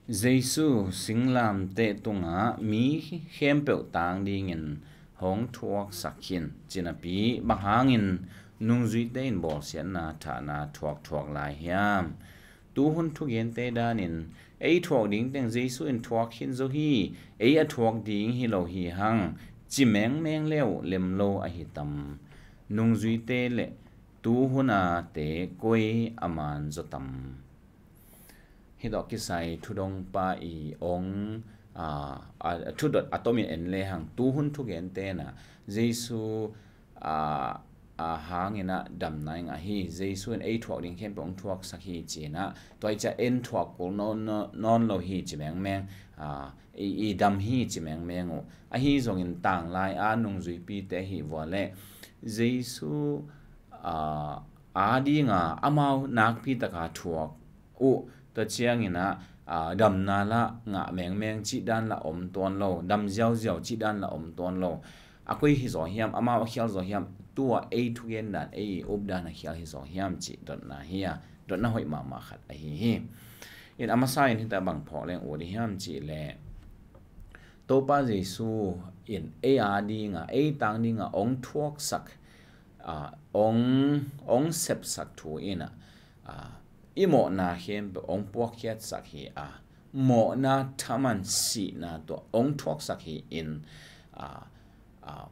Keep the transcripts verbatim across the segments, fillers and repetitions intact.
Jesu singlamteh tungah mi khempeuh tang dingin hong thuaksak khin, cinapi bang hangin nungzuite in bawlsiatna thahna thuakthuak lai hiam? Tuhun thugente danin ei thuak ding teng Jesu in thuak khin zo hi, ei a thuak ding hi lo hi hang, ci mengmeng le uh lem lo ahi tam? Nungzuite le tuhun a te koi a man zaw tam? Hih tawh kisai thudongpa i ong, a, a, thudot a tomin en lehang, tuhun thugente na Jesu, a, a hangin ah damna i ngah hi. Jesu in ei thuak ding khempeuh hong thuaksak hi ci-in ah, tua i ciah en thuak kul nawn, nawn lo hi ci mengmeng, a, i, i dam hi ci mengmeng uh. Ahi zongin tanglai a nungzuipite hi vua le Jesu, a, a dinga amau nakpi taka thuak uh, tua ciangin ah, a, damna la ngah mengmeng cih dan la om tuan lo, dam ziauziau cih dan la om tuan lo. A koi hi zaw hiam, amau a khial zaw hiam, tua ei thugen dan, ei updan a khial hi zaw hiam cih dotna hi a, dotna hoih mahmah khat ahi hi. In a masa in hita bang phawk leng ut hiam cih leh, Topa Jesu in ei a dinga, ei tang dinga ong thuaksak, a, ong, ong sepsak thu in ah, a, i mawhna khempeuh ong puakkhiatsak hi a, mawhna thaman sihna tawh ong thuaksak hi in, a, a,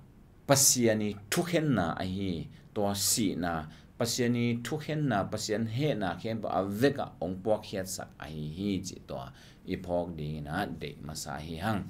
Pasian i thukhenna ahi, tua sihna, Pasian i thukhenna, Pasian hehna khempeuh a vekah ong puakkhiatsak ahi hi cih tua i phawk dingin ah deih masa hi hang.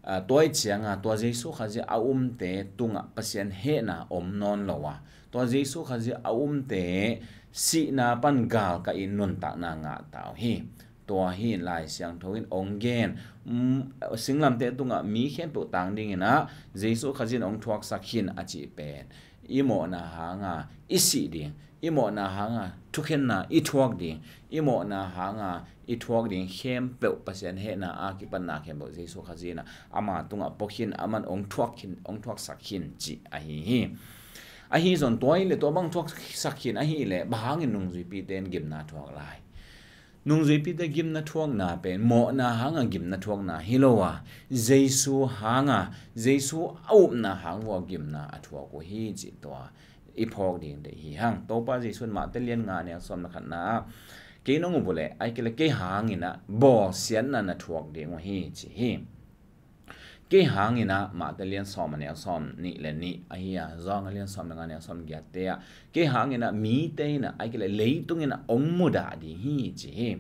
A, tua i cianga tua Jesu Khazih a umte tungah Pasian hehna om nawn lo a, tua Jesu Khazih a umte sihna pan galkah i nuntakna ngah ta uh hi. Tua hi in Lai Siangtho in ong gen, mm, singlamteh tungah mi khempeuh tang dingin ah Jesu Khazih in ong thuaksak khin a cih pen i mawhna hanga i sih ding, i mawhna hanga thukhenna i thuak ding, i mawhna hanga i thuak ding khempeuh, Pasian hehna a kipatna khempeuh Jesu Khazih in ah ama tungah pua khin, aman ong thuak khin, ong thuaksak khin cih ahi hi. Ahi zong tua hi leh, tua bang thuaksak khin ahi leh, bang hangin nungzuipite in gimna thuak lai? Nungzuipite gimna thuakna pen mawhna hanga gimna thuakna hi lo a, Jesu hanga, Jesu a upna hang vua gimna a thuak uh hi cih tua i phawk ding deih hi hang. Topa Jesu in Mate lian nga neu sawm le khatna ah, kei nong up uh leh, ahih kei leh kei hangin ah bawlsiatna na thuak ding uh hi ci hi. Kei hangin ah, Mate lian sawm a neu sawm nih le nih ahi a, Johan a lian sawm le nga neu sawm giatte ah, kei hangin ah mite in ah, ahih kei leh leitung in ah ong mudah ding hi ci hi.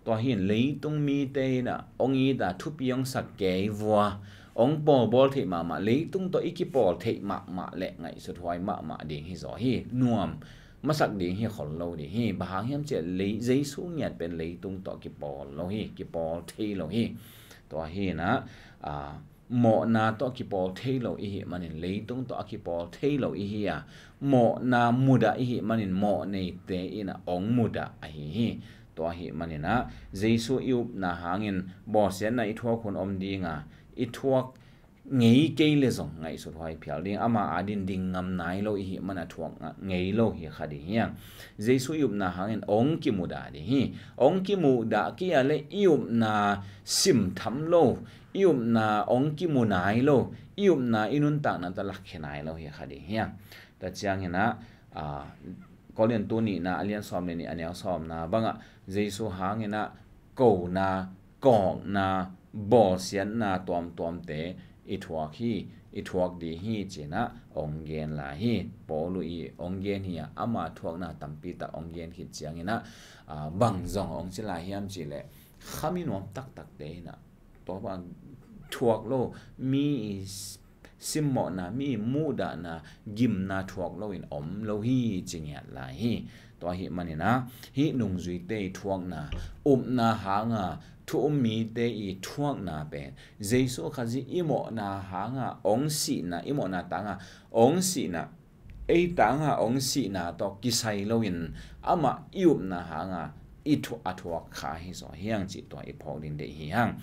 Tua hi in leitung mite in ah ong it a, thupi ong sak kei vua, ong pawlbawl theih mahmah, leitung tawh i kipawl theih mahmah le ngaihsut huai mahmah ding hi zaw hi. Nuam masak ding hi khol lo ding hi. Bang hang hiam cih leh Jesu ngiat pen leitung tawh kipawl lo hi, kipawl thei lo hi. Tua hi in ah, a, mawhna tawh kipawl thei lo i hih manin, leitung tawh a kipawl thei lo i hi a, mawhna mudah i hih manin mawhneite in ah ong mudah ahi hi. Tua ahih manin ah Jesu i upna hangin bawlsiatna i thuak hun om ding a, i thuak ngei kei le zong ngaihsut huai phial ding, ama adin ding ngam nai lo i hih man a thuak ngei lo hi kha ding hi a. Jesu i upna hangin ong kimudah ding hi. Ong kimudah kei a le i upna simtham lo, i upna ong kimu nai lo, i upna i nuntakna tawh lakkhia nai lo hi kha ding hi a. Tua ciangin ah, a, Korintu nihna a lian sawm le nih a neu sawmna bangah Jesu hangin ah kona, kawkna, bawlsiatna tuamtuamte i thuak hi, i thuak ding hi ci-in ah ong gen lai hi. Paul uh i ong gen hi a, ama thuakna tampi tak ong gen khit ciangin ah, a, bang zong ong ci lai hiam cih leh, khami nuam taktakte in ah tua bang thuak lo, mi i simmawhna, mi muhdahna, gimna thuak loin om lo hi ci ngiat lai hi. Tua ahih manin ah hih nungzuite i thuakna, upna hanga thu um mite i thuakna pen Jesu Khazih i mawhna hanga ong sihna, i mawhna tanga ong sihna, ei tanga ong sihna tawh kisai loin amah i upna hanga i thu-, a thuak kha hi zaw hi hang cih tua i phawk ding deih hi hang.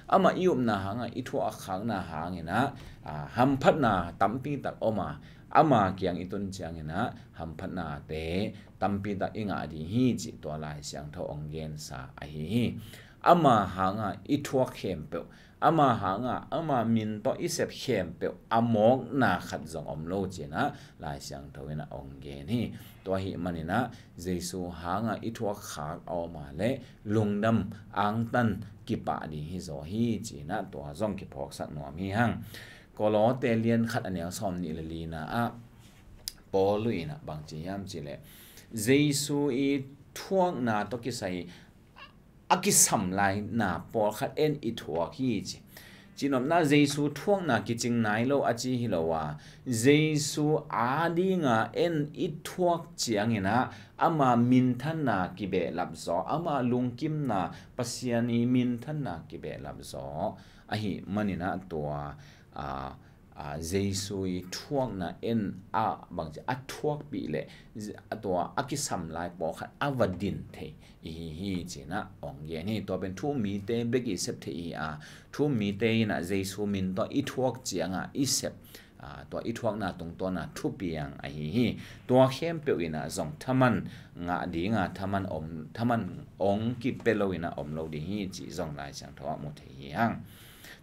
Amah i upna hanga i thuak a khakna hangin ah, a, hamphatna tampi tak om a, ama kiang i tun ciangin ah hamphatnate tampi tak i ngah ding hi cih tua Lai Siangtho ong gensa ahi hi. ama hanga i thuak khempeuh, ama hanga ama min tawh i sep khempeuh a mawkna khat zong om lo ci-in ah Lai Siangtho in ah hong gen hi. Tua ahih manin ah Jesu hanga i thuak khak a om a leh lungdam angtan kipah ding hi zaw hi ci-in ah tua zong kiphawksak nuam hi hang. Kolose lian khat a neu sawm nih le lina ah Paul in ah bang ci hiam cih leh Jesu i thuakna tawh kisai a kisam lai na pawlkhat en i thuak hi ci. Cihnopna Jesu thuakna kicing nai lo a ci hi lo a, Jesu adinga en i thuak ciangin ah ama minthanna kibehlap zaw, ama lungkimna, Pasian i minthanna kibehlap zaw ahih manin ah tua, a, a, Jesu i thuakna en a bangci a thuakpih leh tua a kisam lai pawlkhat a va din thei i hi hi ci-in ah hong gen hi. Tua pen thu-um mite bek i sep thei hi a, thu-um mite in ah Jesu min tawh i thuak ciangah i sep, a, tua i thuakna tungtawn ah thupiang ahi hi. Tua khempeuh in ah zong thaman ngah ding a, thaman om, thaman hong kipia lo in ah om lo ding hi cih zong Lai Siangtho ah mu thei hi hang.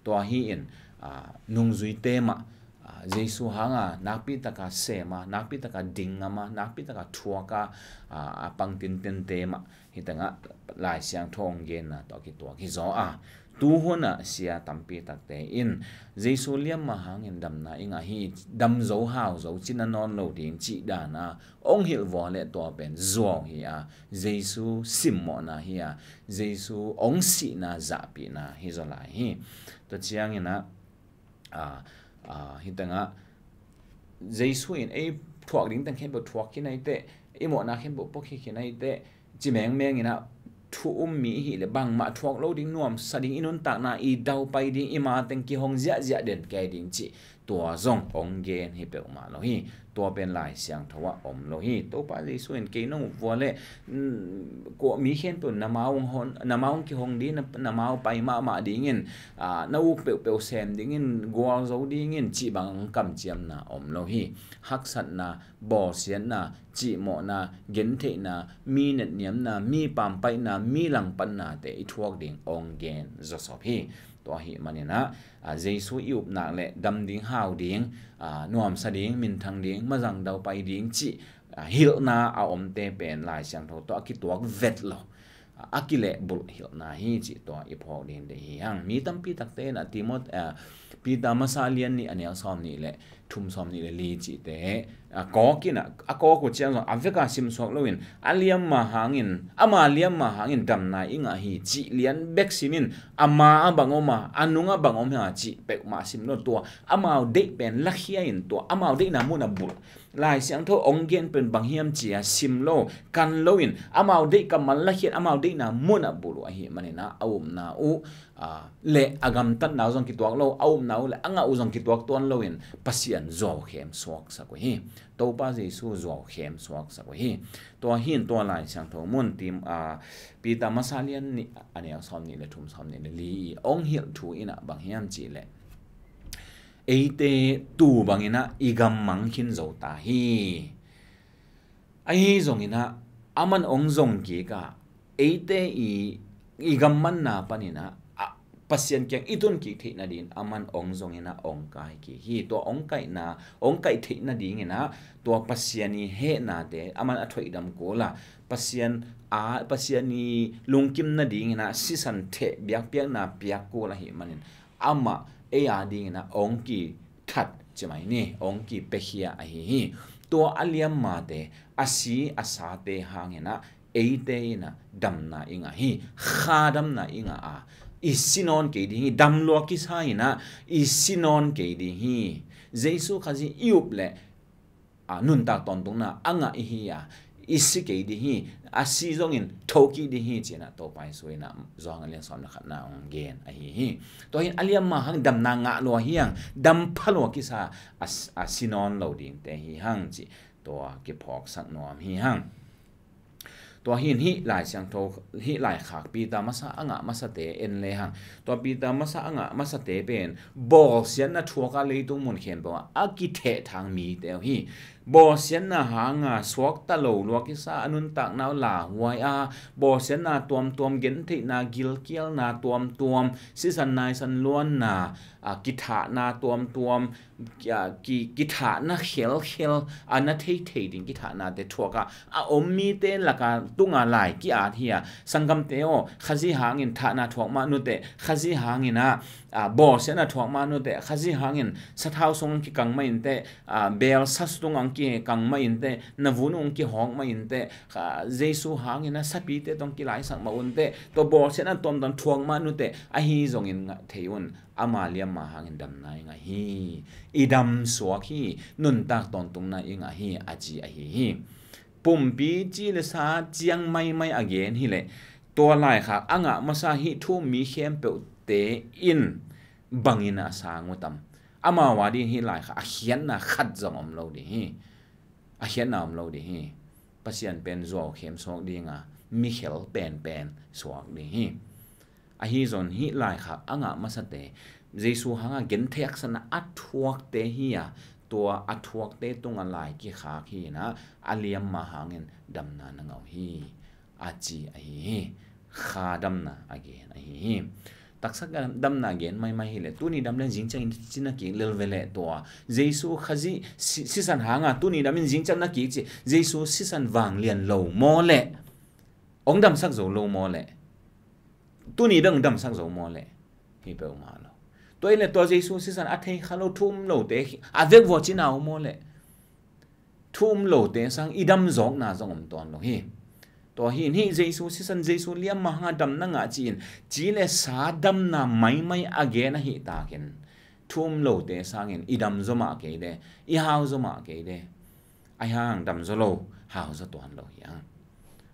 Tua hi in, a, nungzuite mah, a, Jesu hanga nakpi taka sem a, nakpi taka ding ngam a, nakpi taka thuak a, a, a pang tintente mah hi tangah Lai Siangtho hong genna tawh kituak hi zaw a, tuhun ah sia tampi takte in Jesu liamma hangin damna i ngah hi, dam zo hau zo cina nawn lo ding cih dan a hong hilh vua leh tua pen zuau hi a, Jesu simmawhna hi a, Jesu hong sihna zahpihna hi zaw lai hi. Tua ciangin ah, a, a, hi tangah Jesu in ei thuak ding teng khempeuh thuak khin a hi teh, i mawhna khempeuh pua khin a hi teh, ci mengmeng in ah thu-um mi i hih leh bangmah thuak lo ding, nuamsa ding, i nuntakna i daupai ding, i ma teng kihong ziahziah den kei ding cih tua zong hong gen hi peuhmah lo hi. Tua pen Lai Siangtho ah om lo hi. Topa Jesu in kei nong up vua leh, mm, kua mi khempeuh na ma hong hon, na ma hong kihong ding, na, na ma hong pai mahmah dingin, a, na uk peuhpeuh sem dingin, gualzo dingin cih bang kamciamna om lo hi. Haksatna, bawlsiatna, cihmawhna, gentheihna, mi netniamna, mi pampaihna, mi langpannate i thuak ding hong gen zawsop hi. Tua ahih manin ah, a, Jesu i up nak leh dam ding, hau ding, a, nuamsa ding, minthang ding, mazang daupai ding cih, a, hilhna a omte pen Lai Siangtho tawh a kituak vet lo, a, a kilehbulh hilhna hi cih tua i phawk ding deih hi hang. Mi tampi takte in ah Timot-, a, Peter masa lian nih a neu sawm nih le thum, sawm nih le li cihte, a, kawk in ah, a kawk uh ciang zong a veka simsuak loin, a liamma hangin, ama liamma hangin damna i ngah hi cih lian bek sim in, ama a bang om a, a nung a bang om hi a cih peuhmah sim lo, tua amau deih pen lakhia in, tua amau deihna mun a bulh. Lai Siangtho hong gen pen bang hiam ci-a sim lo, kan loin, amau deih kammal lakhia in, amau deihna mun a bulh uh ahih manin ah, a upna uh, a, le a gamtatna uh zong kituak lo, a upna uh le a ngah uh zong kituak tuan loin Pasian zuaukhem suaksak uh hi. Topa Jesu zuaukhem suaksak uh hi. Tua hi in tua Lai Siangtho mun Tim-, a, Peter masa lian nih a neu sawm nih le thum, sawm nih le li i hong hilh thu in ah bang hiam cih leh, eite tu bangin ah i gammang khin zo ta hi. Ahi zongin ah, aman hong zong kik a, eite i, i gammanna panin ah, a, Pasian kiang i tun kik theih nadingin aman hong zongin ah hong kai kik hi. Tua hong kaihna, hong kaih theih nadingin ah, tua Pasian i hehnate aman a thoihdam kul a, Pasian a, Pasian i lungkim nadingin ah sisan theh biakpiakna piak kul ahih manin, amah ei a dingin ah hong kithat ci mai ni, hong kipiakhia ahi hi. Tua a liammate, a si a sate hangin ah eite in ah damna i ngah hi. Kha damna i ngah a, i si nawn kei ding hi. Dam lua kisa in ah i si nawn kei ding hi. Jesu Khazih i up leh, a, nuntak tawntungna a ngah i hi a, i si kei ding hi, a si zongin thokik ding hi ci-in ah Topa Jesu in ah Johan a lian sawm le khatna hong gen ahi hi. Tua hi in a liamma hang damna ngah lua hi hang, dam pha lua kisa a, a si nawn lo dingte hi hang cih tua kiphawksak nuam hi hang. Tua hi in hih Lai Siangtho, hih laikhak Peter masa a ngah masate en lehang, tua Peter masa a ngah masate pen bawlsiatna thuak a leitung mun khempeuh ah a kithehthang mite uh hi. Bawlsiatna hanga suakta lo lua kisa a nuntakna uh lauhuai a, bawlsiatna tuamtuam, gentheihna, gilkialna tuamtuam, sisan naisan luanna, a, kithahna tuamtuam, a, ki, kithahna khelkhel, a na theithei ding kithahnate thuak a, a om mite laka tunga lai ki-at hi a, sanggamte aw, Khazih hangin thahna thuak mah nuteh, Khazih hangin a, a, bawlsiatna thuak mah nuteh, Khazih hangin sathau sung kikang mah inteh, a, beel sa sung ang kikang mah inteh, na vun ung kihawk mah inteh, a, Jesu hangin a sapite tawh kilaisak mah unteh, tua bawlsiatna tuamtuam thuak mah nuteh, ahi zongin ngah thei un, ama liamma hangin damna i ngah hi. I damsuak hi, nuntak tawntungna i ngah hi, a ci ahi hi. Pumpi ci le sa ciang maimai a gen hileh, tua laikhak a ngah masa hih thu-um mi khempeuhte in bangin a sang uh tam? Amau a ding hih laikhak a khiatna khat zong om lo ding hi. A khiatna om lo ding hi. Pasian pen zuau khem suak dinga, mikhel penpen suak ding hi. Ahi zong hih laikhak a ngah masate, Jesu hanga gentheihsakna a thuakte hi a, tua a thuakte tunga lai kikhak hi in a, a liamma hangin damna na ngah uh hi, a ci ahi hi. Kha damna a gen ahi hi. Taksa damna a gen maimai hileh, tuni dam leng zingciangin ci na kik lel ve leh tua, Jesu Khazih si-, sisan hanga tuni damin zingciang na kik ci, Jesu sisan vanglian lo maw leh, ong damsak zo lo maw leh, tuni bek ong damsak zo maw leh, hi peuhmah lo. Tua in leh tua Jesu sisan a thei kha lo, thu-um lote a vekvua cina uh maw leh, thu-um lote sang i damzawkna zong om tuan lo hi. Tua hi in hih Jesu sisan, Jesu liamma hanga damna ngah ci-in, ci le sa damna maimai a gen ahi takin, thu-um lote sangin i damzaw mah kei de, i hauzaw mah kei de. Ahi hang damzaw lo, hauzaw tuan lo hi hang.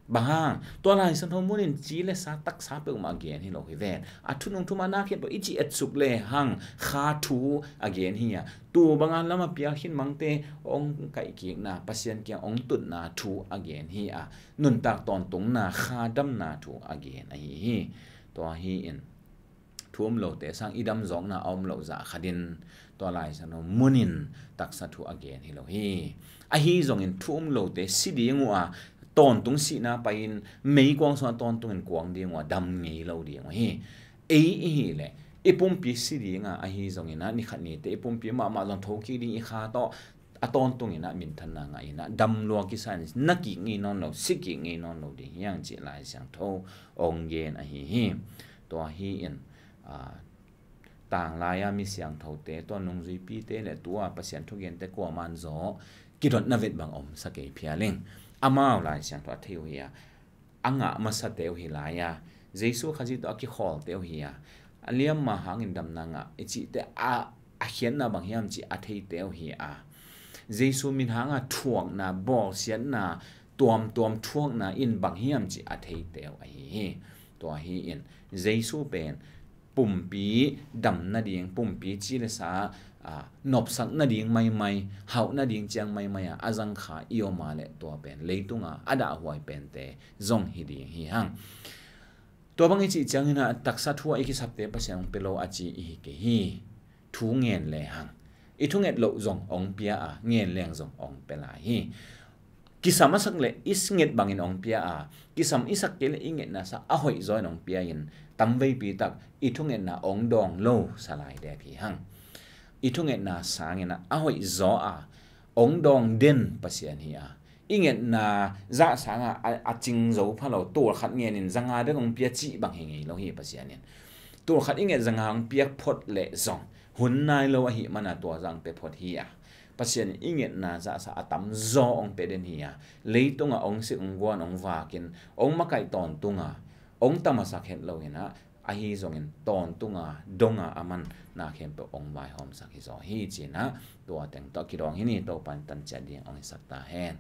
Bang hang, tua Lai Siangtho munin ci le sa taksa peuhmah gen hi lo hi ven. A thunung thumana khempeuh i ci etsuk lehang kha thu a gen hi a, tu banga lama pial khin mangte ong kaihkikna, Pasian kiang ong tutna thu a gen hi a, nuntak tawntungna, kha damna thu a gen ahi hi. Tua hi in thu-um lote sang i damzawkna a om loh zah khatin, tua Lai Siangtho munin taksa thu a gen hi lo hi. Ahi zongin thu-um lote si ding uh a, tawntung sihna pai-in meikuang sungah tawntungin kuang ding uh a, dam ngei lo ding uh hi. Ei i hih leh i pumpi si dinga, ahi zongin a, nikhat nite i pumpi mahmah zong thokik ding i kha tawh a tawntungin a, minthanna ngah in a, dam lua kisa in na kik ngei nawn lo, si kik ngei nawn lo ding hi hang cih Lai Siangtho ong gen ahi hi. Tua hi in, a, tanglai-a mi siangthote, tua nungzuipite le tua Pasian thugente kuaman zaw kidotna vet bang om sa kei phial ing. Amau Lai Siangtho a thei uh hi a, a ngah masate uh hi lai a, Jesu Khazih tawh a kikhawlte uh hi a, a liamma hangin damna ngah i cihte a, a khiatna bang hiam cih a theite uh hi a, Jesu min hanga thuakna, bawlsiatna tuamtuam thuakna in bang hiam cih a theite uh ahi hi. Tua hi in Jesu pen pumpi dam nading, pumpi ci le sa, a, nopsak nading maimai, hauh nading ciang maimai a, a zangkha i om a leh tua pen leitunga a dahhuai pente zong hi ding hi hang. Tua bang i cih ciangin a, taksa thu a i kisapte Pasian ong pia lo a ci i hi kei hi. Thu ngen lehang, i thunget loh zong ong pia a, ngen leng zong ong pia lai hi. Kisam a sak leh i nget bangin ong pia a, kisam i sak kei leh i ngetna sa a hoih zaw in ong pia in, tamveipi tak i thungetna ong dawng lo sa lai dep hi hang. I thungetna sangin a, a hoih zaw a, ong dawng den Pasian hi a, i ngetna zah sanga a, a cing zo pha lo, tul khat ngenin za nga bek ong pia cih bang hi ngei lo hi Pasian in. Tul khat i nget za nga ong piak phot leh zong hun nai lo ahih mana tua zah ong pia phot hi a, Pasian in i ngetna zahsa a tamzaw ong pia den hi a, leitunga ong sik, ong guan, ong vakin, ong makaih tawntunga ong tamasak het lo in a, ahi zongin tawntunga donga a man na khempeuh ong vaihawmsak hi zaw hi ci-in a, tua teng tawh kidawng hi ni. Topa in tan ciat ding ong hisak ta hen.